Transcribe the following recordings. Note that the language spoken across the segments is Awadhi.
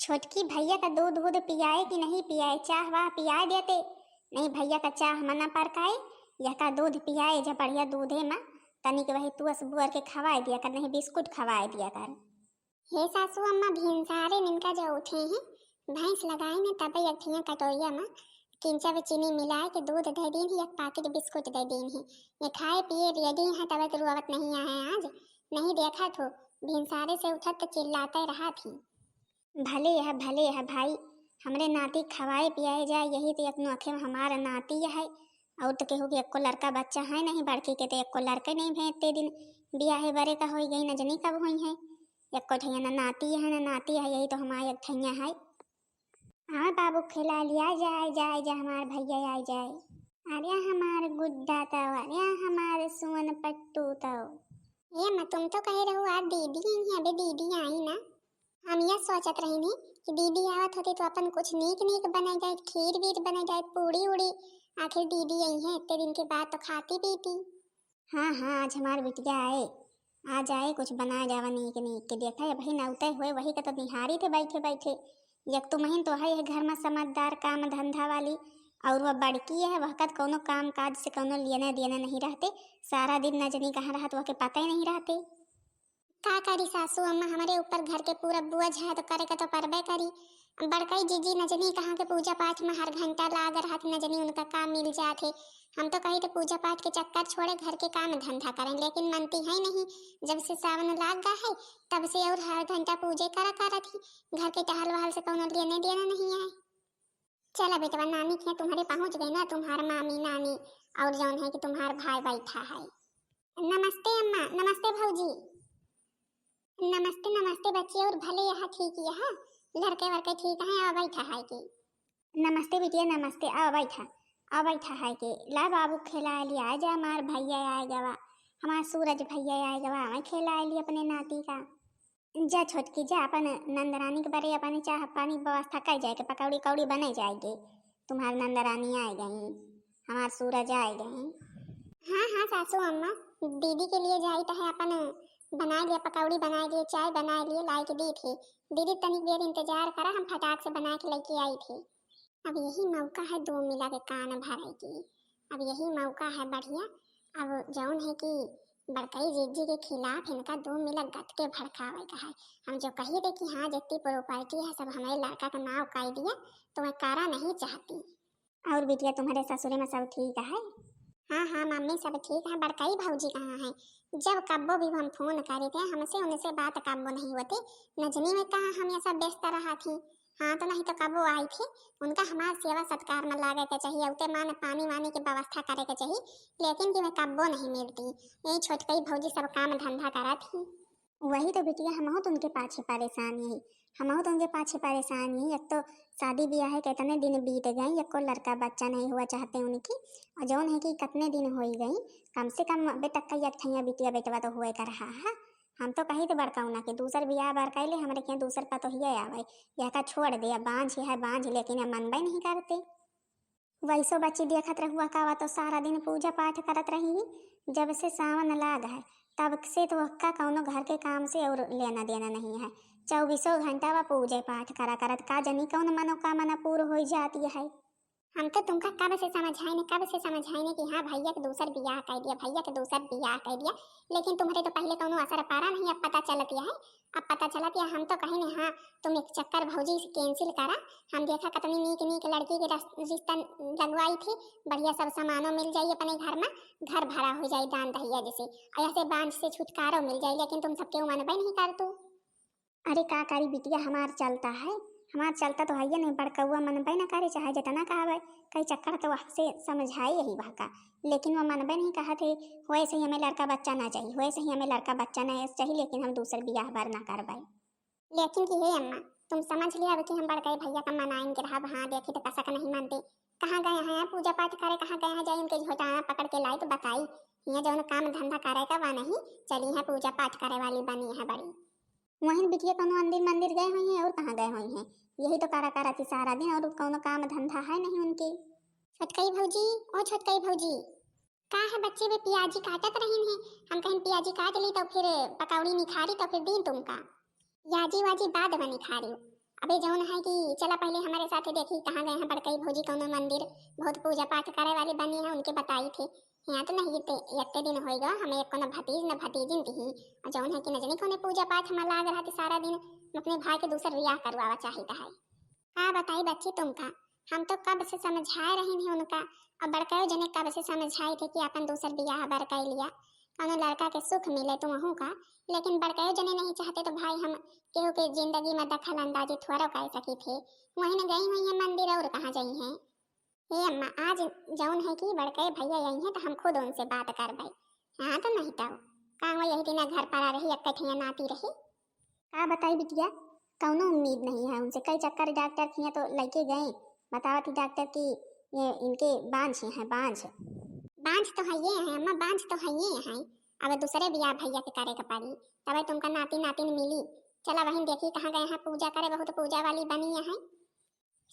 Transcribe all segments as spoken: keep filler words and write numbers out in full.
छोटकी, भैया का दूध वूध पियाए कि नहीं पियाए? चाह वाह पियाए देते, नहीं भैया का चाह मना परकाए, यहका दूध पियाए जा, बढ़िया दूधे मा तनिक वही तुअस बुअर के खवाए दिया कर, नहीं बिस्कुट खवाए दिया कर। हे सासू अम्मा, भिनसारे निनका जो उठे हैं, भैंस लगाए ने तबे एक ठिया कटोरिया मा किंचा भी चीनी मिलाए के दूध दे दीन ही, एक पाकिट बिस्कुट दे दीन ही। ये खाए पिए रेडी हैं, तबे तो रुआवत नहीं आए आज, नहीं देखा थो, भिनसारे से उठत तो चिल्लाते रहा थी। भले है, भले है भाई, हमरे नाती खवाए पियाए जाए, यही तो एक नोखे हमार नाती है। और तो केहू के एको लड़का बच्चा है नहीं, बड़की के तो एको लड़के नहीं भेजते दिन बियाहे बरे का होई गई, न जनी कब होई है। एको ठैया न नाती है न नाती है, यही तो हमार एक ठैया है। हाँ बाबू, खिला लिया जाए, जाए जा हमार भैया आए जाए। अरे हमार गुड्डा तव, अरे हमार सुअन पट्टू तव। ए अम्मा, तुम तो कहे रहो आज दीदी आई हैं, अबे दीदी आई ना। हम यह सोचत रही थी कि दीदी आवत होती तो अपन कुछ नीक नीक बने जाए, खीर वीर बने जाए, पूड़ी उड़ी। आखिर दीदी आई हैं, इतने दिन के बाद तो खाती पीती। हाँ हाँ, आज हमार बिटिया आए, आज आए, कुछ बनाए जावा नीक नीक के। देखा अबही नौते हुए, वही का तो निहारी थे बैठे बैठे। एक तो महीन तो है यह घर में समझदार, काम धंधा वाली, और वह बड़की है, वह कत कौनो काम काज से कौनो लेने देने नहीं रहते। सारा दिन न जनी कहाँ रहत, वह के पता ही नहीं रहते। का करी सासू अम्मा, हमरे ऊपर घर के पूरा बोझ है, तो करे के तो परबे करी। बड़कई जीजी न जनी कहाँ के पूजा पाठ में हर घंटा लाग रहत, न जनी उनका काम मिल जात है। हम तो कही थे पूजा पाठ के चक्कर छोड़े, घर के काम धंधा करें, लेकिन मनती है नहीं। जब से सावन लाग गा है, तब से और हर घंटा पूजे करा करत ही। घर के टहल वहल से कौनो लेने देना नहीं है। चला बेटवा, नानी के तुम्हारे पहुँच गई ना, तुम्हार मामी नानी और जौन है कि तुम्हार भाई बैठा है। नमस्ते अम्मा, नमस्ते भौजी। नमस्ते, नमस्ते बच्ची, और भले यहाँ ठीक यहाँ, लड़के वड़के ठीक हैं, आवा बैठा है के। नमस्ते बिटिया, नमस्ते, आवा बैठा, आवा बैठा है के। ला बाबू खिला लिया, आए जा हमार भैया आए गवा, हमार सूरज भैया आए गवा, आवा खिला लिया अपने नाती का। जा छोटकी जा, अपन नंदरानी के बरे अपन चाह पानी व्यवस्था कर जाए के, पकौड़ी कौड़ी बने जाए के, तुम्हार नंदरानी आए गई। हमार सूरज आए गए। हाँ, हाँ, सासू अम्मा, दीदी के लिए जाई त है अपन बनाए लिए, पकौड़ी बनाए लिए, चाय बनाए लिए, लाई के दी थी। दीदी तनिक देर इंतजार करा, हम फटाक से बना के लेके आई थी। अब यही मौका है दो मिला के कान भरे की, अब यही मौका है बढ़िया। अब जौन है कि बड़कई जीजी के खिलाफ इनका दो मिला गत के भड़कावे का है। हम जो कही दे कि हाँ, जितनी प्रॉपर्टी है सब हमारे लड़का का नाव कर दिया, तो मैं करा नहीं चाहती। और बिटिया, तुम्हारे ससुरे में सब ठीक है? हाँ, हाँ मम्मी, सब ठीक है। बड़कई भौजी कहाँ है? जब कब्बो भी हम फोन करी थे, हमसे उनसे बात कब्बो नहीं होती। नजनी में कहाँ हम ये सब व्यस्त रहा थी। हाँ, तो नहीं तो कब्बो आई थी। उनका हमार सेवा सत्कार में लागे के चाहिए, उते मान पानी वानी की व्यवस्था करे के चाहिए, लेकिन कि मैं कब्बो नहीं मिलती। यही छोटकई भौजी सब काम धंधा करा थी। वही तो बिटिया, हमहू तो उनके पाछे परेशान यही, हमहू तो उनके पाछे परेशान यही। एक तो शादी ब्याह है, कितने दिन बीत गए, एको लड़का बच्चा नहीं हुआ चाहते उनकी। और जौन है कि कितने दिन हो ही गई, कम से कम अबे तक का एक ठैया बिटिया बेटवा तो हुए का रहा है। हम तो कही थे बड़का उना के दूसर ब्याह बार कैले, हमरे के दूसर पतोहिया आवे, यह का छोड़ दे, अब बांझ है बांझ, लेकिन अब मनबे नहीं करते। वैसो बच्ची देखत रहुआ का, वा तो सारा दिन पूजा पाठ करत रही, जब से सावन लाग है तब से तो वक्का कौनो घर के काम से और लेना देना नहीं है। चौबीसों घंटा वा पूजे पाठ करा करत, का जनी कौन मनोकामना पूर्ण हो जाती है। हम तो तुमका कब से समझाइने, कब से समझाइने कि हाँ भैया के दूसर बियाह कर दिया, भैया के दूसर बियाह कर दिया, लेकिन तुम्हरे तो पहले कौनो असर पारा नहीं, अब पता चलत है, अब पता चलत है। हम तो कहिने हाँ, तुम एक चक्कर भौजी से cancel करा, हम देखा कतनी नीक नीक लड़की के रस-, रिश्ता लगवाई थी, बढ़िया सब सामानो मिल जाई अपने घर में, घर भरा हो जाई दान दहिया जैसे, और ऐसे बांझ से छुटकारो मिल जाई, लेकिन तुम सबके मनबे नहीं करतू। अरे का करी बिटिया, हमार चलता है, हमार चलता तो है नहीं, बड़कउआ मनबे न करे, चाहे जितना कहबे, कई चक्कर तो वहाँ से समझाए यही वहाँ का, लेकिन वो मनबे नहीं कहत है। वैसे ही हमें लड़का बच्चा ना चाहिए, वैसे ही हमें लड़का बच्चा ना चाहिए, लेकिन हम दूसर बियाह बार ना करबे। लेकिन कि हे अम्मा, तुम समझ लिया अब कि हम बड़कई भैया का मनाइन के रहब। हाँ, देखी तो कसक नहीं मानते, कहाँ गए हैं पूजा पाठ करे, कहाँ गए हैं, जाई उनके झोटाना पकड़ के लाई तो बताई, हियाँ जौन काम धंधा करे का वा नहीं, चली है पूजा पाठ करे वाली बनी है बड़ी। वहीं बिटिया कौनो अंदिर मंदिर गए हुई हैं और कहाँ गए हुई हैं, यही तो करा करा थी सारा दिन और कौनो काम धंधा है नहीं उनके। छोटकई भौजी, ओ छोटकई भौजी। का है बच्ची, वे पियाजी काटत रही हैं, हम कहें पियाजी काट ली तो फिर पकौड़ी निखारी तो फिर दी तुमका। याजी वाजी बाद में निखारी, अबे जौन है कि चला पहले हमरे साथे देखी कहाँ गए हैं बड़कई भौजी, कौनो मंदिर बहुत पूजा पाठ करे वाली बनी है, उनके बताई थे। यहाँ तो नहीं ते यत्ते दिन होई गवा, हमें एक कोनो भतीज न भतीजिन दिही। और जौन है कि न जानी कौने पूजा पाठ में लाग रहती सारा दिन, अपने भाई के दूसर बियाह करवावा चाहित है। का बताई बच्ची तुमका, हम तो कब से समझाए रही नहीं उनका, और बड़कयो जने कब से समझाई थे कि अपन दूसर बियाह बर कर लिया, कौनो लड़का के सुख मिले तुमहू का, लेकिन बड़कयो जने नहीं चाहते तो भाई हम केहू के जिंदगी में दखल अंदाजी थोड़ो कर सकी थे। वहीं न गई हुई है मंदिर और कहाँ जाई हैं। हे अम्मा, आज जौन है कि बड़कई भैया आई हैं तो हम खुद उनसे बात करबै। हाँ तो नहीं तो का वो यही दिन घर पर आ रही, एक ठिया नाती रही। का बताई बिटिया, कौनो उम्मीद नहीं है उनसे। कई चक्कर डॉक्टर किए तो लेके गए, बतावत ही डॉक्टर कि ये इनके बांझ हैं, बांझ। बांझ तो है ये है अम्मा, बांझ तो है ये है। अब दूसरे बियाह भैया के करे के पड़ी, तबे तुमका नाती नातिन मिली। चला वहीं देखी कहाँ गए हैं पूजा करे, बहुत पूजा वाली बनी है।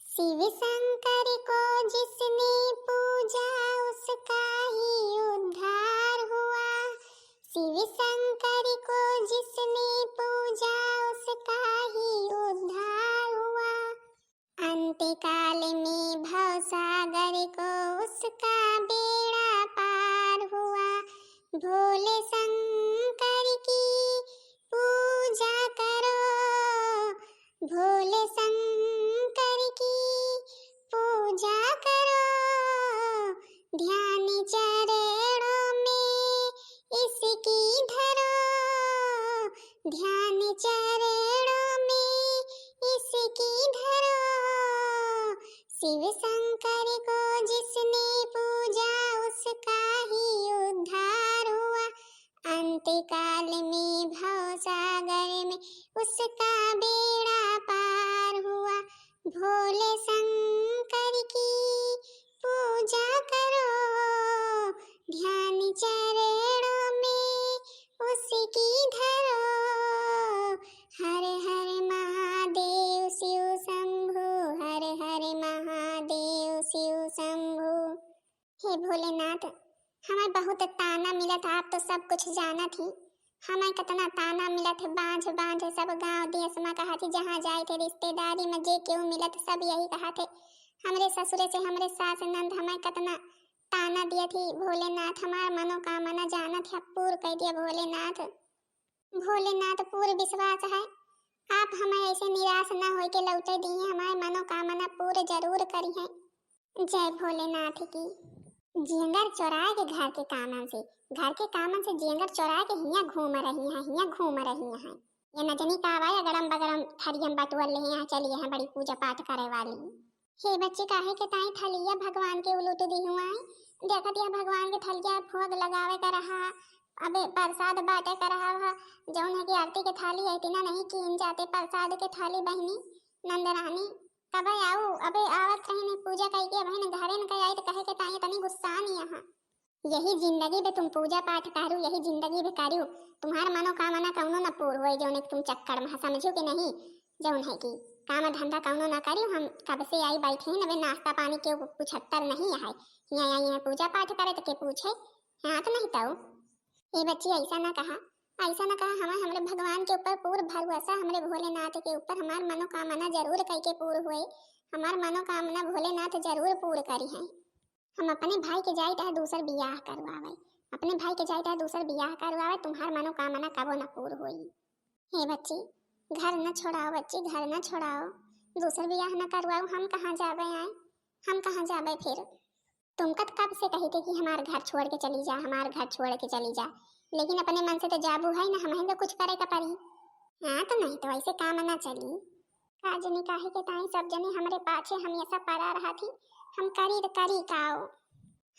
शिव शंकर को जिसने पूजा उसका ही उद्धार हुआ। शिव शंकर को जिसने पूजा उसका ही उद्धार हुआ। अंतकाल में भवसागर को उसका बेड़ा पार हुआ। भोले शंकर की पूजा करो, भोले शंकर की पूजा करो, ध्यान चरणों में इसकी धरो, ध्यान चरणों में इसकी धरो। शिव शंकर को जिसने पूजा उसका ही उद्धार हुआ। अंतकाल में भवसागर में उसका बेड़ा पार हुआ। भोले शंकर की पूजा करो, ध्यान चरणों में उसकी धरो। हर हर महादेव शिव शंभु, हर हर महादेव शिव शंभु। हे भोलेनाथ, हमें बहुत ताना मिलत है, आप तो सब कुछ जानत ही। हमें कितना ताना मिलत है, बांझ बांझ सब गांव देश में कहत ही, जहाँ जाए थे रिश्तेदारी में जे केहू मिलत सब यही कहत है, हमरे ससुरे से हमरे सास नंद हमें कितना ताना दिया थी। भोलेनाथ हमार मनोकामना जानत है, पूर कर दिया भोलेनाथ। भोलेनाथ पूर विश्वास है, आप हमें ऐसे निराश न होए के लौटे दिए, हमारे मनोकामना पूर जरूर करी है। जय भोलेनाथ की। जेंगर चोराए के घर के कामन से, घर के कामन से जेंगर चोराए के हियाँ घूम रही हैं, हियाँ घूम रही हैं। ये न जनी का आवा या गड़म बगड़म थरियम बटुअल ले हैं, चलिए हैं बड़ी पूजा पाठ करे वाली। हे बच्ची, काहे के ताई थलिया भगवान के उलूट दी हुआ है? देखत या भगवान के थलिया भोग लगावे का रहा, अबे प्रसाद बांटे का रहा, जौन है कि आरती के थाली है, इतना नहीं कीन जाते प्रसाद के थाली बहिनी नंदरानी। कबे आऊ, अबे आवत रही नहीं पूजा कई के, बहिन घरे न कई आई तो कहे के ताई तनी गुस्सा नहीं यहाँ। यही जिंदगी बे तुम पूजा पाठ करू, यही जिंदगी बे करू, तुम्हार मनोकामना कौनो न पूर होए, जौन एक तुम चक्कर में समझू के नहीं, जौन है कि काम धंधा कौनो न करू। हम कब से आई बैठे हैं, नबे नाश्ता पानी के पुछत्तर नहीं है, यहाँ आई है पूजा पाठ करे तो के पूछे, हाँ तो नहीं तो। ये बच्ची ऐसा ना कहा, ऐसा ना कहा, हमें हमरे भगवान के ऊपर पूर भरोसा, हमरे भोलेनाथ के ऊपर हमार मनोकामना जरूर कई के पूर हुए, हमार मनोकामना भोलेनाथ जरूर पूर करी है। हम अपने भाई के जाई चाहे दूसर बियाह करवावे, अपने भाई के जाई चाहे दूसर बियाह करवावे, तुम्हार मनोकामना कबो न पूर होई। हे बच्ची, घर न छोड़ाओ बच्ची, घर न छोड़ाओ, दूसर बियाह न करवाओ, हम कहाँ जाबे आए, हम कहाँ जाबे फिर? तुमका तो कब से कही थे कि हमार घर छोड़ के चली जा, हमार घर छोड़ के चली जा, लेकिन अपने मन से तो जाबू है ना, हमें तो कुछ करे का पड़ी। हाँ तो नहीं तो ऐसे काम ना चली। का जनी काहे के ताई सब जने हमरे पाछे हमेशा पड़ा रहा थी, हम करी तो करी काओ।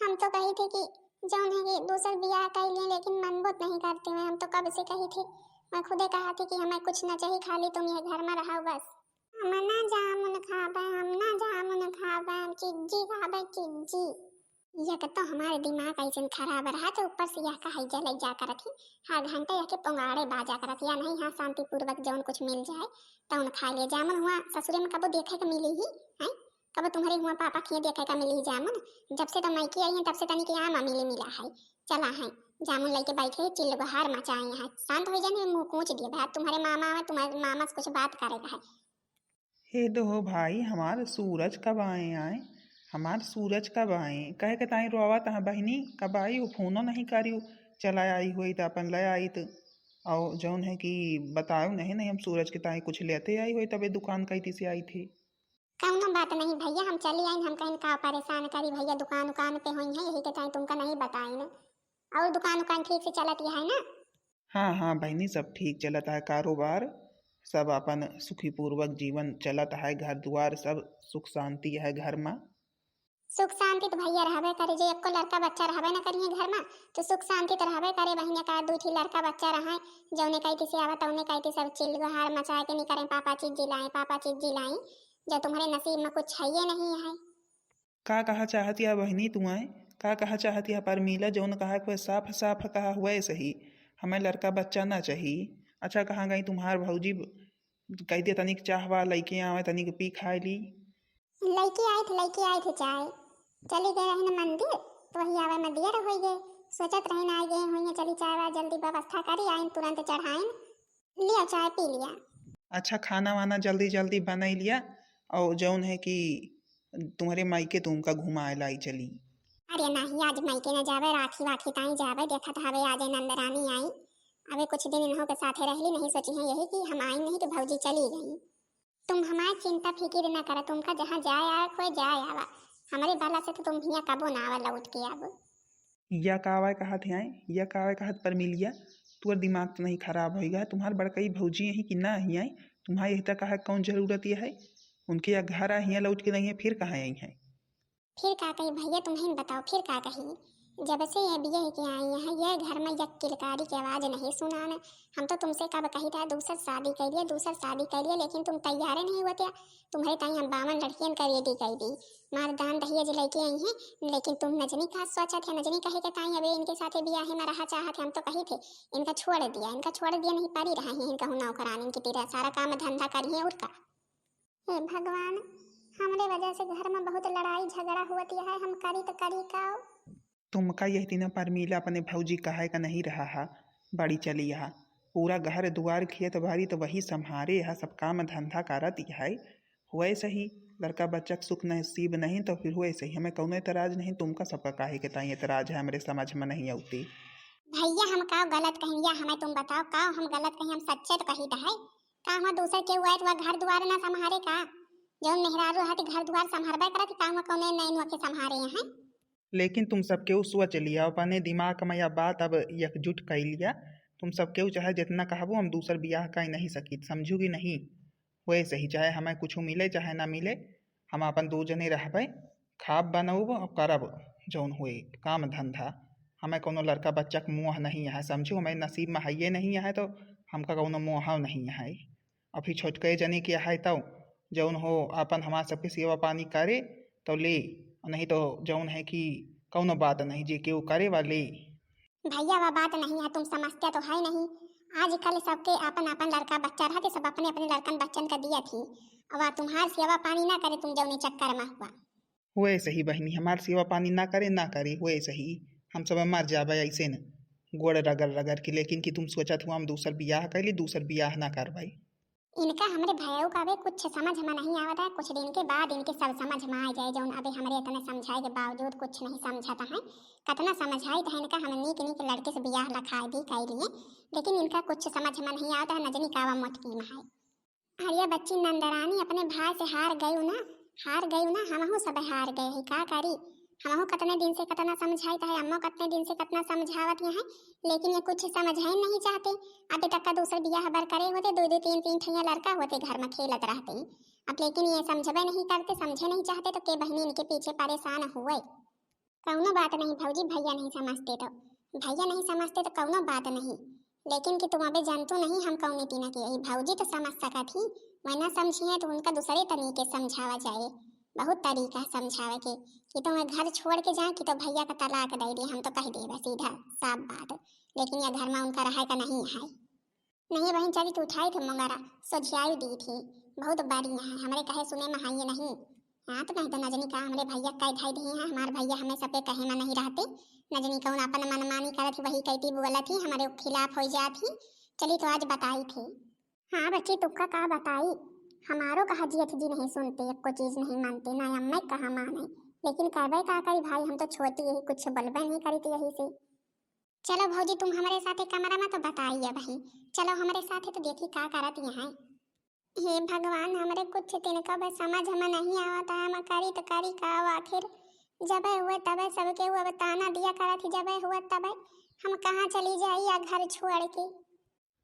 हम तो कही थे कि जौन है कि दूसर बियाह कर लिए, लेकिन मनबो नहीं करते हुए, हम तो कब से कही थे, मैं खुदे कहा थे कि हमें कुछ ना चाहिए, खाली तुम ये घर में रहो बस। हम ना जामुन खाबे, हम ना जामुन खाबे, हम चिज्जी खाबे, चिज्जी। यह तो हमारे दिमाग ऐसे खराब रहा, तो ऊपर से यह कहाई जले जा करत ही, हर घंटे यह के पोंगाड़े बाजा करत ही, या नहीं, हाँ, शांतिपूर्वक जौन कुछ मिल जाए, तौन खा ले। जामुन हुआ ससुरे में कबो देखे के मिली ही, हैं? कबो तुम्हारे हुआ पापा खिए देखे का मिली जामुन? जब से तो मैके आई हैं, तब से तनी के आम मिली मिला है। चला है, जामुन लेके बैठे, चिल्लगोहार मचाए हैं। शांत हो जाने, मुंह कूच दिए, भाई तुम्हारे मामा आवे, तुम्हारे मामा से कुछ बात करे का है। हे दो भाई, हमार सूरज कब आए आए, हमार सूरज कब आए, कहे के ताई रोवा तहाँ बहिनी, कब आई हो, फोनो नहीं करियो, चला आई होई त अपन ले आई त, और जौन है कि बताओ नहीं, नहीं हम सूरज के ताई कुछ लेते आई होई, तबे दुकान कई से आई थी। कौनो बात नहीं भैया, हम चली आइन, हम कहीं का परेशान करी भैया, दुकान उकान पे होई है, यही के ताई तुमका नहीं बताइन। और दुकान उकान ठीक से चलत ही है ना? हाँ हाँ बहिनी, सब ठीक चलत है कारोबार, सब अपन सुखीपूर्वक जीवन चलत है, घर दुआर सब सुख शांति है घर में। सुख शांति तो भैया रहबे करे, जे एको लड़का बच्चा रहबे न करिए घर में, तो सुख शांति तो रहबे करे बहिन। का दू ठी लड़का बच्चा रहे, जौने कहती से आवा तौने कहती सब चिल्लगहार मचा के निकरे, "पापा चिज्जी लाई, पापा चिज्जी लाई", जो तुम्हारे नसीब में कुछ है ये नहीं है। का कहा चाहत या बहिनी तुआय? का कहा चाहत या परमीला? जौन कहा हुए साफ साफ कहा हुए सही, हमें लड़का बच्चा ना चाही। अच्छा कहाँ गई तुम्हार भौजी? कह दे तनिक चाहवा लइके आवे, तनिक पी खाए ली। लइके आए थे, लइके आए थे चाय। चली गए रहे न मंदिर, तो वही आवे में देर होई गए। सोचत रहे ना आए गए होइए, चली चाय वाय जल्दी व्यवस्था करी, आइन तुरंत चढ़ाइन। लिया चाय पी लिया। अच्छा, खाना वाना जल्दी जल्दी बनाई लिया, और जौन है कि तुम्हारे मायके तुमका घुमाए लाई चली। अरे नाही, आज मायके न जावे, राखी वाखी ताई जावे, देखत हवे आज नंदरानी आई। अबे कुछ दिन इन्हों के साथे रहली, नहीं सोची है यही कि हम आई नहीं कि भौजी चली गई। तुम हमार चिंता फिकिर न करा, तुमका जहाँ जाए आवे कोई जाए आवा, हमरे भला से तो तुम हियाँ कबो ना आवा लौट के अब। या का आवाय कहत है, या का आवाय कहत परमिलिया, तुअर दिमाग तो नहीं खराब होइगा? तुम्हार बड़कई भौजी यहीं कि ना ही आए, तुम्हार यही तक कहा कौन जरूरत ये है? उनके या घर आ हियाँ लौट के नहीं है, फिर कहाँ आई है? फिर का कही भैया, तुम ही बताओ, फिर का कही? जब से ये बियाह के आई है, ये घर में एक किलकारी के आवाज नहीं सुनान। हम तो तुमसे कब कही था, दूसर शादी कर लिए, दूसर शादी कर लिए, लेकिन तुम तैयारे नहीं होते। तुम्हारे ताई हम बावन लड़कियन का ready कर दी, मार दान दहेज लेके आई हैं, लेकिन तुम नजनी का सोचत है, नजनी कहे के ताई अबे इनके साथे बियाह में रहा चाहत है। हम तो कही थे इनका छोड़ दिया, इनका छोड़ दिया, नहीं पारी रहा है इनका हूँ नौकरानी की तरह, सारा काम धंधा करिए और का। हे भगवान, हमरे वजह से घर में बहुत लड़ाई झगड़ा हुअत है, हम करी तो करी का? तुमका यह दिना परमीला अपने भौजी कहे का नहीं रहा हा, बड़ी चली हा, पूरा घर दुआर खेत बारी तो वही संभारे हा, सब काम धंधा करत है। हुए सही, लड़का बच्चा के सुख नसीब नहीं तो फिर हुए सही, हमें कौनो एतराज नहीं, तुमका सबका काहे के ताई एतराज है, हमरे समझ में नहीं आउती। भैया हम का गलत कहिन या, हमें तुम बताओ का हम गलत कही, हम सच्चे तो कही है। का हुआ दूसर के हुआ है तो वह घर दुआर ना संभारे का? जौन मेहरारू रहती घर दुआर संभारबे करत, का हुआ कौने नैन के संभारे हैं? लेकिन तुम सब केहू सोच लिया, अपने दिमाग में या बात अब एकजुट कर लिया। तुम सब केहू चाहे जितना कहबो, हम दूसर बियाह कर नहीं सकित, समझू कि नहीं? हुए सही, चाहे हमें कुछ मिले चाहे ना मिले, हम अपन दो जने रहबे, खाब बनौब और करब जौन हुए काम धंधा। हमें कोनो लड़का बच्चा के मोह नहीं है, समझू, हमें नसीब में हइये नहीं है, तो हमका कोनो मोह नहीं है। अभी छोटके जने के है तो जौन हो अपन हमार सबके सेवा पानी करे तो ले, नहीं तो जौन है कि कौनो बात नहीं, जे केहू करे वा ले। भैया, वह बात नहीं है, तुम समझते तो है नहीं। आजकल सबके अपन अपन लड़का बच्चा रहते, सब अपने अपने लड़कन बच्चन का दिया थी। अब वह तुम्हार सेवा पानी ना करे, तुम जौने चक्कर में हुआ। हुए सही बहिनी, हमार सेवा पानी ना करे, ना करे, हुए सही, हम सब मर जाबे ऐसे न गोड़ रगड़ रगड़ के। लेकिन कि तुम सोचत हुआ हम दूसर बियाह कर ली, दूसर बियाह ना करवाई। इनका हमरे भयऊ का अबे कुछ समझ में नहीं आवत है, कुछ दिन के बाद इनके सब समझ में आ जाए, जौन अबे हमरे इतने समझाए के बावजूद कुछ नहीं समझत है। कतना समझाई था इनका, हम नीक नीक लड़के से बियाह लखाए भी कर लिए, लेकिन इनका कुछ समझ में नहीं आवत है, नजनी कावा मोटकी में है। अरे बच्ची नंदरानी अपने भाई से हार गयू ना, हार गयू ना, हमहू सब हार गए है, का करी? हमहू कतने दिन से कतना समझाइत है, अम्मो कतने दिन से कतना समझावत है, लेकिन ये कुछ समझे नहीं चाहते। अबे तक का दूसर बियाह बर करे होते, दो दो तीन तीन ठैया लड़का होते घर में खेलत रहते। अब लेकिन ये समझबे नहीं करते, समझे नहीं चाहते, तो के बहिनी इनके पीछे परेशान हुए। कौनो बात नहीं भौजी, भैया नहीं समझते तो, भैया नहीं समझते तो कौनो बात नहीं, लेकिन कि तुम अबे जानतो नहीं हम कौने टीना के। यही भौजी तो समझ सकत ही, वह ना समझी है तो उनका दूसरे तरीके समझावा जाए। बहुत तरीका है समझावे के कि तुम ये घर छोड़ के जाए कि तो भैया का तलाक दे दे, हम तो कह देबे सीधा साफ बात, लेकिन यह घर में उनका रहे का नहीं है। नहीं बहिन, चली तो उठाई थे मोंगरा, सोझियाई दी थी, बहुत बढ़िया है, हमरे कहे सुने में है ये नहीं। हाँ, तो नहीं तो नजनी का हमरे भैया कह धाई दिए हैं, हमार भैया हमें सबके कहे में नहीं रहते। नजनी कौन अपन मनमानी करत ही, वही कहती बोलत ही, हमारे खिलाफ हो जात ही। चली तो आज बताई थी। हाँ बच्ची, तुक्का का बताई, हमारो कहा जेठ जी नहीं सुनते, एको चीज नहीं मानते, ना अम्मा कहा माने। लेकिन करबे का करी भाई, हम तो छोटी यही कुछ बोलबे नहीं करी थी यही से। चलो भौजी, तुम हमरे साथे कमरा में तो बताइए भाई, चलो हमरे साथे तो देखी का करत यहाँ। हे भगवान, हमरे कुछ तिनका बे समझ में नहीं आवत है, हम करी तो करी का आखिर? जबे हुए तबे सबके हुए अब ताना दिया करत ही, जबे हुए तबे हम कहाँ चली जाई या घर छोड़ के?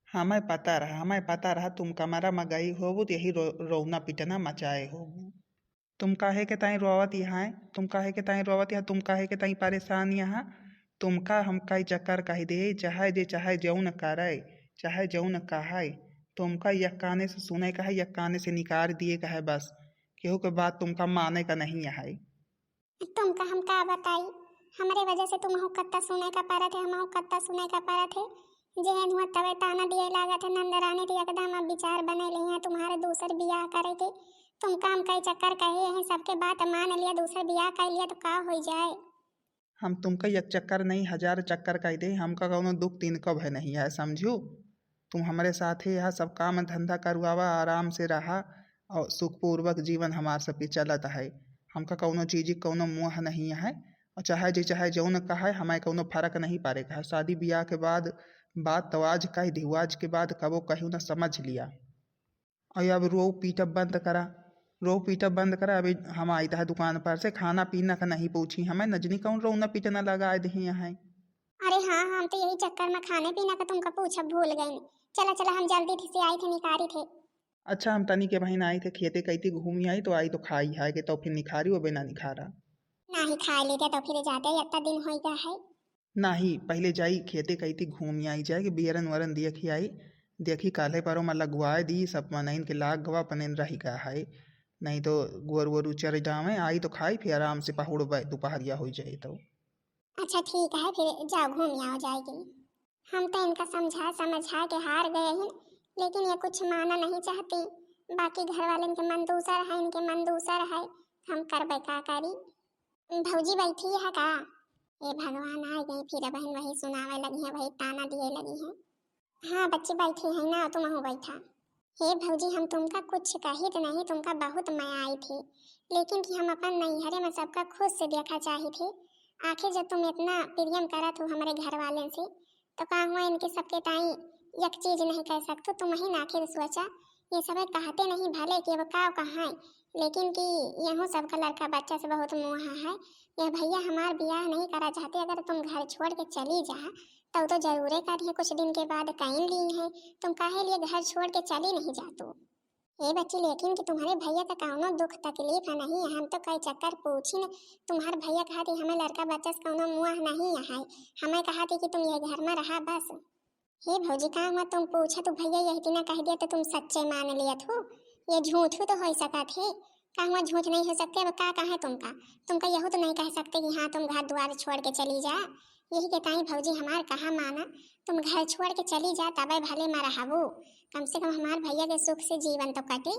हमें पता रहा, हमें पता रहा तुम कमरा में गई होबू तो यही रो-, रोना पिटना मचाए होबू। तुम काहे के ताई रोवत यहाँ? तुम काहे के ताई रोवत यहाँ? तुम काहे के ताई परेशान यहाँ? तुमका हम कई चक्कर कह दे, चाहे जे चाहे जौन करे, चाहे जौन कहे, तुमका एक काने से सुने का है, एक काने से निकाल दिए का है बस। केहू के बात तुमका माने का नहीं है। तुमका हम का बताई, हमरे वजह से तुमहू कत्ता सुने का परत है, हमहू कत्ता सुने का परत है। जेहन हुआ तबे ताना दिए लागत है, नंदरानी तो एकदम अब विचार बने ली है, तुम्हारे दूसर बियाह करे के। तुमका हम कई चक्कर कहे हैं, सबके बात मान लिया, दूसर बियाह कर लिया तो का हो जाए? हम तुमका एक चक्कर नहीं, हजार चक्कर कह दे, हमका कौनो दुख तिनका भय नहीं है, समझू? तुम हमरे साथे यहाँ सब काम धंधा करवावा, आराम से रहा और सुखपूर्वक जीवन हमार सबके चलत है। हमका कौनो चीज कौनो मोह नहीं है, और चाहे जे चाहे जौन कहे, हमें कौनो फर्क नहीं पड़े का है। शादी ब्याह के बाद बात तो आज कह दी, आज के बाद कबो कहू ना, समझ लिया। और अब रो पीटब बंद करा, रो पीटब बंद करा। अभी हम आई है दुकान पर से, खाना पीना का नहीं पूछी हमें, नजनी कौन रोना पीटना लगा दे हैं। अरे हाँ, हम तो यही चक्कर में खाने पीना का तुमका पूछब भूल गई। चला चला, हम जल्दी से आई थे, निकारी थे। अच्छा, हम तनी के बहिन आई थे खेते, कही थी घूमी आई तो आई तो खाई है के तो फिर निखारी हो बिना निखारा। नाही खाए लेते तो फिर जाते, इतना दिन हो गया है। नाही, पहले जाई खेते, कही थी घूमी आई जाए कि बियरन वरन देखी आई, देखी काल्हे परो में लगवाए दी, सब मनइन के लाग गवा अपने रह गया है, नहीं तो गोर वोर उचर जावे, आई तो खाई फिर आराम से पहुड़बे, दोपहरिया हो जाए तो। अच्छा ठीक है, फिर जाओ घूम आओ जाएगी। हम तो इनका समझा समझा के हार गए हैं, लेकिन ये कुछ माना नहीं चाहती। बाकी घर वाले इनके मन दूसर है, इनके मन दूसर है, हम करबे का करी? भौजी बैठी है का? ए भगवान, आ गई फिर बहन, वही सुनावे लगी है, वही ताना दिए लगी है। हाँ बच्ची बैठी है ना, तुम हो बैठा। हे भौजी, हम तुमका कुछ कही तो नहीं, तुमका बहुत मया आई थी, लेकिन कि हम अपन नैहरे में सबका खुश से देखा चाही थी। आखिर जब तुम इतना प्रेम करत हो हमारे घर वाले से, तो का हुआ इनके सबके ताई एक चीज नहीं कह सकते? तुम ही ना आखिर सोचा, ये सब कहते नहीं भले कि अब का कहाँ, लेकिन कि यहू सबका लड़का बच्चा से बहुत मोह है। ये भैया हमार बियाह नहीं करा चाहते, अगर तुम घर छोड़ के चली जा तो, तो जरूरे करिए, कुछ दिन के बाद कहीं ली है, तुम काहे लिए घर छोड़ के चली नहीं जा तू? ए बच्ची, लेकिन कि तुम्हारे भैया का कौनो दुख तकलीफ है नहीं है, हम तो कई चक्कर पूछी न, तुम्हारे भैया कहते हमें लड़का बच्चा से कौनो मुँह नहीं है, हमें कहते कि तुम ये घर में रहा बस। हे भौजी, का हुआ तुम पूछा तो भैया यही दिना कह दिया तो तुम सच्चे मान लिया थो? ये झूठ हो तो हो सकत है, का हुआ झूठ नहीं हो सकते? अब का कहे तुमका, तुमका यहू तो नहीं कह सकते कि हाँ तुम घर द्वार छोड़ के चली जा। यही के ताई भौजी हमार कहा माना, तुम घर छोड़ के चली जा तबे भले में रहबू, कम से कम हमार भैया के सुख से जीवन तो कटे।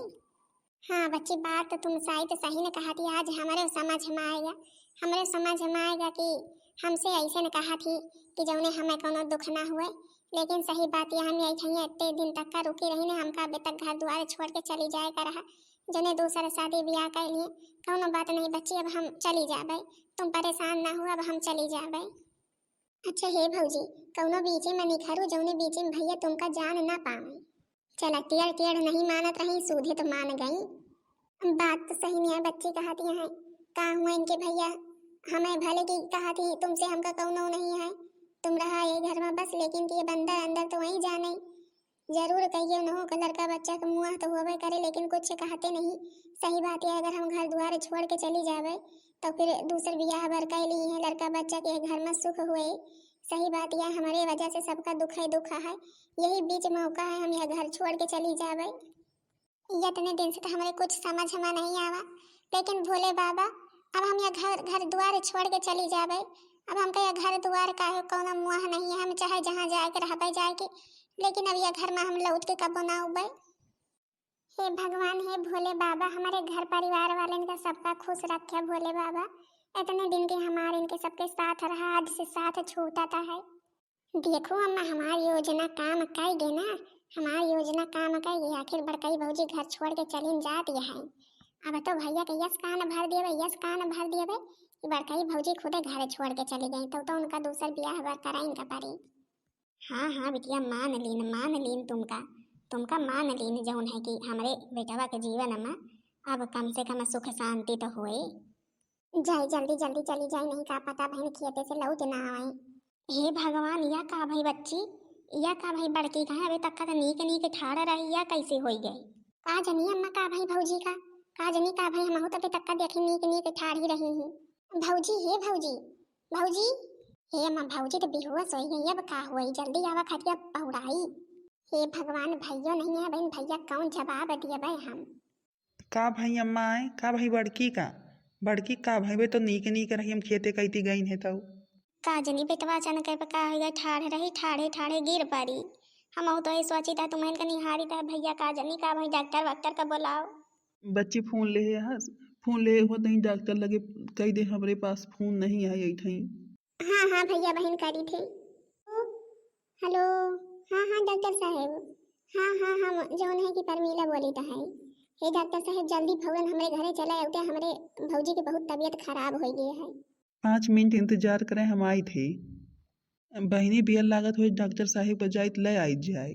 हाँ बच्ची, बात तो तुम शायद सही ने कहा थी, आज हमरे समझ में आएगा, हमरे समझ में आएगा कि हमसे ऐसे ने कहा थी कि जौने हमें कोनो दुख ना हुए, लेकिन सही बात यह हम यही ठाइए इतने दिन तक का रुकी रही ने, हमका अबे तक घर द्वार छोड़ के चली जाए का रहा, जौने दूसरा शादी ब्याह कर लिए। कौनो बात नहीं बच्ची, अब हम चली जाबे, तुम परेशान ना हो, अब हम चली जाबे। अच्छा हे भौजी, कौनो बीचे में निखरू जौने बीचे में भैया तुमका जान ना पावे। चला, टेढ़ टेढ़ नहीं मानत रही, सूधे तो मान गई। बात तो सही नहीं है, बच्ची कहती है, का हुआ इनके भैया, हमें भले की कहती, तुमसे हमका कौनो नहीं है, तुम रहा ये घर में बस, लेकिन कि ये बंदर अंदर तो वहीं जाने। जरूर कहिए उन्हों का लड़का बच्चा के मुँह तो होबे करे, लेकिन कुछ कहते नहीं। सही बात है, अगर हम घर द्वार छोड़ के चली जाबे तो फिर दूसर बियाह बर कर ली है, लड़का बच्चा के घर में सुख हुए। सही बात है, हमारे वजह से सबका दुख है, दुख है। यही बीच मौका है, हम यह घर छोड़ के चली जाबे। इतने दिन से तो हमारे कुछ समझ में नहीं आवा, लेकिन भोले बाबा, अब हम यह घर, घर द्वार छोड़ के चली जाबे। अब हमका यह घर द्वार का है, कौनो मुँह नहीं है, हम चाहे जहाँ जाए के रहबे जाए के, लेकिन अब यह घर में हम लौट के कबो ना उबे। हे भगवान, हे भोले बाबा, हमारे घर परिवार वालन का सबका खुश रखे भोले बाबा। इतने दिन के हमारे इनके सबके साथ रहा, आज से साथ छूटता है। देखो अम्मा, हमार योजना काम कई गे ना, हमार योजना काम कइ गई, आखिर बड़कई भौजी घर छोड़ के चलिन जात है। अब तो भैया के यस कान भर देबे, यस कान भर देबे कि बड़कई भौजी खुदे घर छोड़ के चली गई, तो, तो उनका दूसर बियाह बर कराइन का पड़ी। हाँ, हाँ बिटिया, मान लीन, मान लीन तुमका, तुमका मान लीन, जौन है कि हमरे बेटवा के जीवन में अब कम से कम सुख शांति तो होए। जाई, जल्दी जल्दी चली जाई, नहीं का पता बहिन खेते से लौट ना आवे। हे भगवान, या का भई बच्ची, या का भई बड़की, कहाँ अबे तक का नीक नीक ठाड़ रही, या कैसे होई गई? का जनी अम्मा, का भई भौजी का, का जनी का भई, हमहू तो अबे तक का देखी नीक नीक ठाड़ ही रही ही। भौजी, हे भौजी, भौजी, हे अम्मा, भौजी तो बेहोश होई गई, अब का होई? जल्दी आवा खटिया पहुड़ाई। हे भगवान, भैयो नहीं है बहिन, भैया कौन जवाब दिए हम? का भई अम्मा आए, का भई बड़की का? बड़की का भई, बे तो नीक नीक रही, हम खेते कैती गईन है तऊ। का जनी बेटवा अचानक पे का हो गया, ठाढ़े रही, ठाढ़े ठाढ़े गिर पड़ी। हमहू तो ये सोची था, तुम्हें का निहारी था भैया, का जनी का भई, डॉक्टर वॉक्टर का बोलाओ। बच्ची फोन ले है, फोन ले हो तहीं डॉक्टर लगे कह दे, हमरे पास फोन नहीं है यही ठई। हाँ, हाँ भैया बहिन करी थे। हेलो, हाँ, हाँ डॉक्टर साहेब, हाँ, हाँ, हम जौन है कि परमीला बोली तो है। हे डॉक्टर साहेब, जल्दी फौरन हमरे घरे चले आउते, हमरे भौजी के बहुत तबीयत खराब हो गई है। पाँच मिनट इंतजार करें, हम आई थे। बहिनी बियल लागत हो, डॉक्टर साहेब का जाइत ले आई जाए।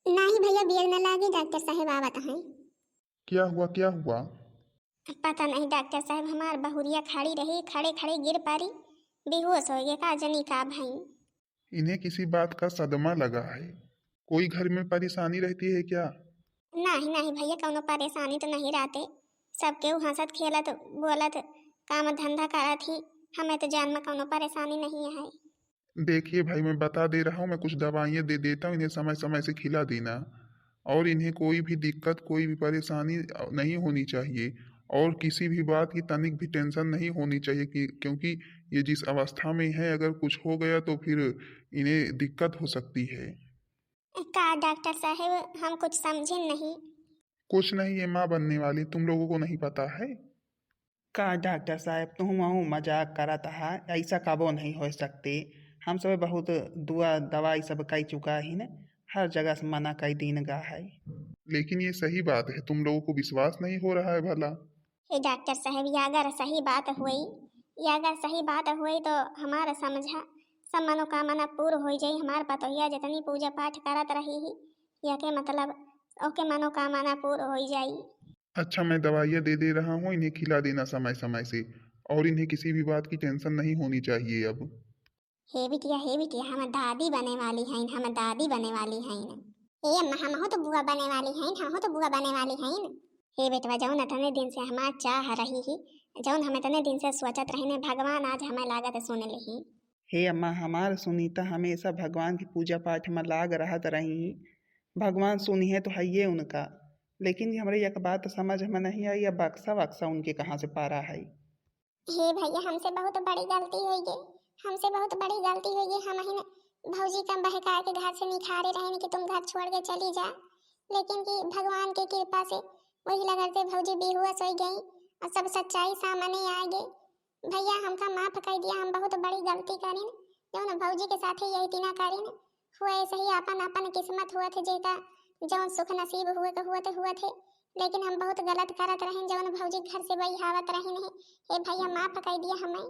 नहीं भैया, बियल न लागे, डॉक्टर साहेब आवत हैं। क्या हुआ, क्या हुआ? पता नहीं डॉक्टर साहेब, हमार बहुरिया खड़ी रही, खड़े खड़े गिर पड़ी, बेहोश हो गए, का जनी का भई। इन्हें किसी बात का सदमा लगा है। कोई घर में परेशानी रहती है क्या? नहीं, नहीं भैया, कौनो परेशानी तो नहीं रहते। सब केहू हंसत खेलत बोलत काम धंधा करत ही, हमें तो जान में कौनो परेशानी नहीं है। देखिए भाई, मैं बता दे रहा हूँ, मैं कुछ दवाइयाँ दे देता हूँ, इन्हें समय समय से खिला देना। और इन्हें कोई भी दिक्कत, कोई भी परेशानी नहीं होनी चाहिए, और किसी भी बात की तनिक भी टेंशन नहीं होनी चाहिए कि, क्योंकि ये जिस अवस्था में है, अगर कुछ हो गया तो फिर इन्हें दिक्कत हो सकती है। का डॉक्टर साहेब, हम कुछ समझे नहीं। कुछ नहीं, ये माँ बनने वाली, तुम लोगों को नहीं पता है? का डॉक्टर साहेब, तुम मजाक करत हा, ऐसा कबो नहीं हो सकते। हम सब बहुत दुआ दवाई सब कई चुका ही न, हर जगह से मना कई दीन गा है। लेकिन ये सही बात है, तुम लोगों को विश्वास नहीं हो रहा है भला? हे डॉक्टर साहेब, ये अगर सही बात हुई, ये अगर सही बात हुई तो हमार समझा सब मनोकामना पूर्ण हो जाई। हमार पतोहिया जितनी पूजा पाठ करत रही ही, यके मतलब ओके मनोकामना पूर्ण हो जाई। अच्छा, मैं दवाइयाँ दे दे रहा हूँ, इन्हें खिला देना समय समय से, और इन्हें किसी भी बात की टेंशन नहीं होनी चाहिए अब। हे बिटिया, हे बिटिया, हम दादी बने वाली हईन, हम दादी बने वाली हईन। हे अम्मा, हमहू तो बुआ बने वाली हईन, हमहू तो बुआ बने वाली हईन। हे बेटवा, जौन इतने दिन से हमार चाह रही ही, जौन हम इतने दिन से सोचत रहिन, भगवान आज हमें लागत सुन लिही। हे अम्मा, हमार सुनीता हमेशा भगवान की पूजा पाठ में लाग रहत रही। भगवान सुनिहे तो हइये उनका, लेकिन हमरे एक बात समझ में नहीं आई, या बक्सा वक्सा उनके कहाँ से पारा है। हे भैया, हमसे बहुत बड़ी गलती होइ गई, हमसे बहुत बड़ी गलती होइ गई। हम ही न भौजी का बहका के घर से निखारे रहन कि तुम घर छोड़ के चली जा, लेकिन कि भगवान के कृपा से वही लगन से भौजी बेहोश होइ गई और सब सच्चाई सामने आ गई। भैया, हमका माफ कर दिया, हम बहुत बड़ी गलती करिन, जौन भौजी के साथे यही तिना करिन। हुए ऐसे ही अपन अपन किस्मत हुआ थे, जेका जौन सुख नसीब हुए के हुआ थे, हुआ थे, लेकिन हम बहुत गलत करत रहेन, जौन भौजी घर से बहियावत रहेन है। हे भैया, माफ कर दिया हमें।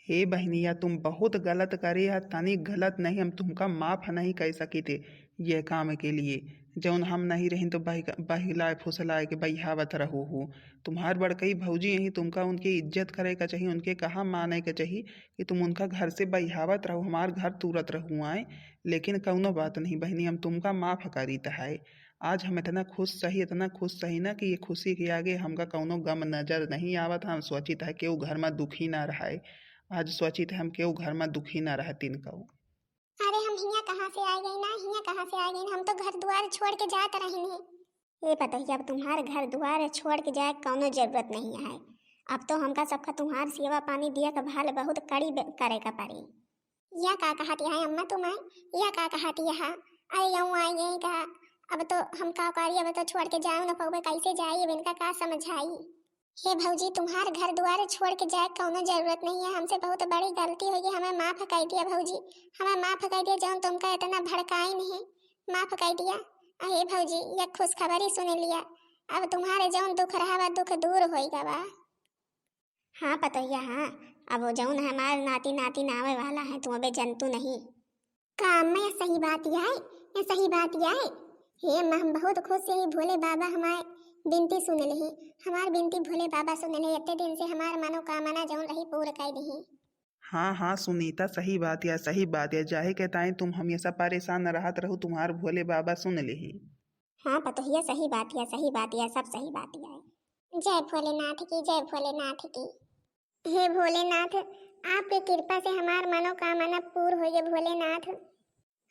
हे बहनिया, तुम बहुत गलत करे है, तनिक गलत नहीं, हम तुमका माफ नहीं कर सकी थे ये काम के लिए। जौन हम नहीं रहिन तो बहि-, बहिलाए फुसलाए के बहियावत रहू हो। तुम्हार बड़कई भौजी यही, तुमका उनकी इज्जत करे का चाहिए, उनके कहा माने का चाहिए कि तुम उनका घर से बहियावत रहू, हमार घर तूरत रहू आए। लेकिन कौनो बात नहीं बहनी, हम तुमका माफ करीत है। आज हम इतना खुश सही, इतना खुश सही ना कि ये खुशी के आगे हमका कौनो गम नजर नहीं आवत। हम सोचित है केहू घर में दुखी ना रहे। आज सोचित है हम केहू घर में दुखी ना रहतीन कऊ। अरे हम हियाँ कहाँ से आ गई ना, हियाँ कहाँ से आ गई? हम तो घर दुआर छोड़ के जात रहिन है। ए पतोहिया, अब तुम्हार घर दुआर छोड़ के जाए कौनो जरूरत नहीं है। अब तो हमका सबका तुम्हार सेवा पानी दिया का भाल बहुत कड़ी बे-, करे का पड़ी। या का कहत है अम्मा तुम आए? या का कहत है? अरे यूं आ गई का? अब तो हम का करी, अब तो छोड़ के जाओ न पउबे, कैसे जाई? अब इनका का समझाई? हे भौजी, तुम्हार घर दुआर छोड़ के जाए कौनो जरूरत नहीं है। हमसे बहुत बड़ी गलती हो गई, हमें माफ कर दिया भौजी, हमें माफ कर दिया। जौन तुमका इतना भड़काइन है, माफ कइ दिया। अहे भौजी, यह खुशखबरी सुन लिया, अब तुम्हारे जौन दुख रहा बा, दुख दूर होइ गवा। हाँ पतोहिया, हाँ, अब जौन हमार नाती नातिन आवे वाला है, तू अबे जनतू नहीं। का अम्मा, यह सही बात आय? यह सही बात आय? हे अम्मा, हम बहुत खुश है, भोले बाबा हमार बिनती सुन लिही, हमार बिनती भोले बाबा सुन लिही, इतने दिन से हमार मनोकामना जौन रही पूर कइ दिही। हाँ, हाँ, सुनीता, सही बात या, सही बात या। जाहे के ताई तुम हमेशा परेशान रहत रहू, तुम्हार भोले बाबा सुन लिही। हाँ पतोहिया, सही बात या, सही बात या, सब सही बात या। जय भोलेनाथ की, जय भोलेनाथ की। हे भोलेनाथ, आपके कृपा से हमार मनोकामना पूर होइ गए भोलेनाथ।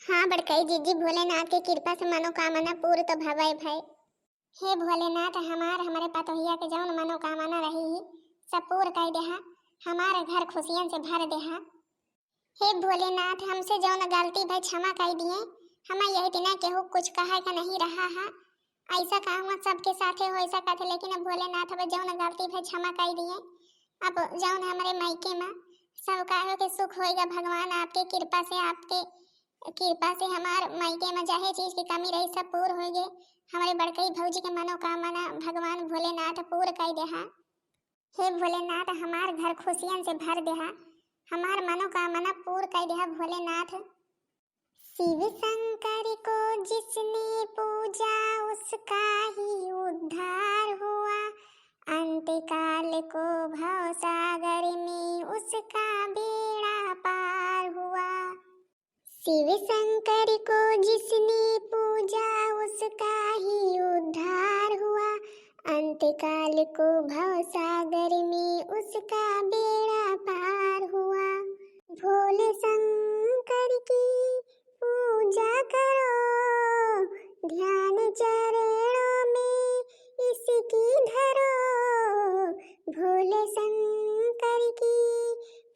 हाँ बड़कई जीजी, भोलेनाथ के कृपा से मनोकामना पूर तो भवै भै। हे भोलेनाथ, हमार, हमरे पतोहिया के जौन मनोकामना रही ही, सब पूर कइ देहा, हमार घर खुशियन से भर देहा। हे भोलेनाथ, हमसे जौन गलती भै, क्षमा कइ दिए। हम यही दिना केहू कुछ कहे का नहीं रहा है, ऐसा का हुआ, सबके साथे होइ सकत है, लेकिन अब भोलेनाथ, अब जौन गलती भै, क्षमा कइ दिए। अब जौन हमरे मायके में सब काहे के सुख होइगा, भगवान आपके कृपा से, आपके कृपा से हमार मायके में जाहे चीज की कमी रही, सब पूर होइगे। हमरे बड़कई भौजी के मनोकामना भगवान भोलेनाथ पूर कइ देहा। हे भोलेनाथ, हमार घर खुशियन से भर देहा, हमार मनोकामना पूर कइ देहा भोलेनाथ। शिव शंकर को जिसने पूजा, उसका ही उद्धार हुआ। अंतकाल को भव सागर में उसका बेड़ा पार हुआ। शिव शंकर को जिसने पूजा, उसका ही उद्धार हुआ। अंतकाल को भव सागर में उसका बेड़ा पार हुआ। भोले शंकर की पूजा करो, ध्यान चरणों में इसकी धरो। भोले शंकर की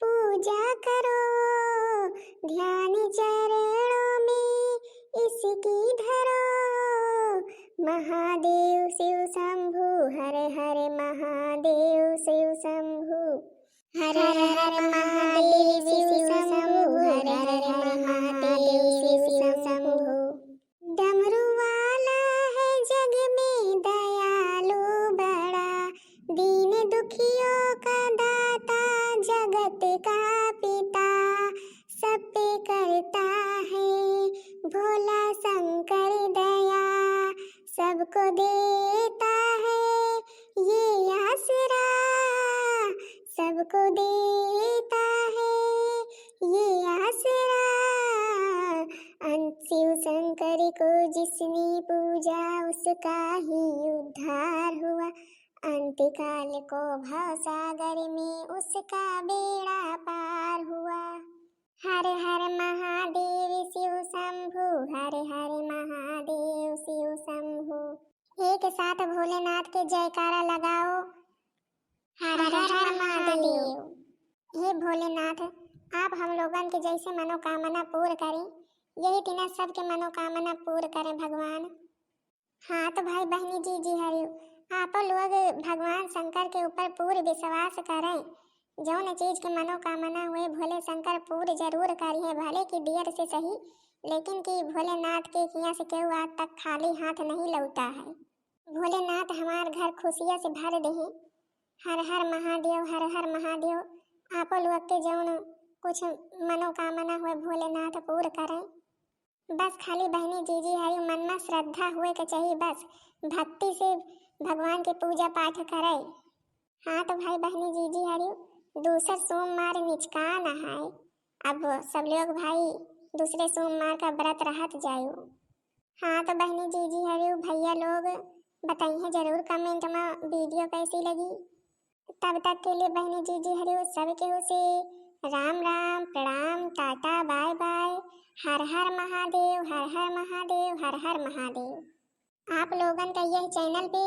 पूजा करो, ध्यान चरणों में इसकी धरो। महादेव शिव शंभु, हर हर महादेव शिव शंभु। हर हर महादेव शिव शंभु, हर हर महादेव शिव शंभु। डमरू वाला है जग में दयालु बड़ा, दीन दुखियों का दाता, जगत का पिता, सब पे करता है भोला शंकर दया, सबको देता है ये आसरा, सबको देता है ये आसरा। अंत शिव शंकर को जिसने पूजा, उसका ही उद्धार हुआ। अंतकाल को भव सागर में उसका बेड़ा पार हुआ। हर हर महादेव शिव शंभु, हर हर महादेव शिव शंभु। एक साथ भोलेनाथ के जयकारा लगाओ, हर हर महादेव। हे भोलेनाथ, आप हम लोगन के जैसे मनोकामना पूर करें, यही दिना सबके मनोकामना पूर करें भगवान। हाँ तो भाई बहनी जीजी हरियो, आपो लोग भगवान शंकर के ऊपर पूर्ण विश्वास करें। जौन चीज के मनोकामना हुए भोले शंकर पूर्ण जरूर करिहे, भले कि देर से सही, लेकिन कि भोलेनाथ के हियाँ से केहू आज तक खाली हाथ नहीं लौटा है। भोलेनाथ हमार घर खुशिया से भर देहे। हर हर महादेव, हर हर महादेव। आपो लोग के जौन कुछ मनोकामना हुए भोलेनाथ पूर्ण करें। बस खाली बहनी जीजी हरियो मन में श्रद्धा हुए के चाहिए, बस भक्ति से भगवान के पूजा पाठ करे। हाँ तो भाई बहनी जीजी हरियो, दूसर सोमवार निचकान है, अब सब लोग भाई दूसरे सोमवार का व्रत रहत जायो। हाँ तो बहनी जीजी हरियो, भैया लोग बताइए जरूर comment में video कैसी लगी। तब तक के लिए बहनी जीजी हरियो सब केहू से राम राम, प्रणाम, टाटा, बाय बाय। हर हर महादेव, हर हर महादेव, हर हर महादेव। आप लोगन का यह channel पे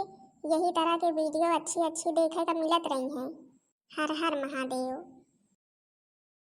यही तरह के video अच्छी अच्छी देखे का मिलत रही हैं। हर हर महादेव।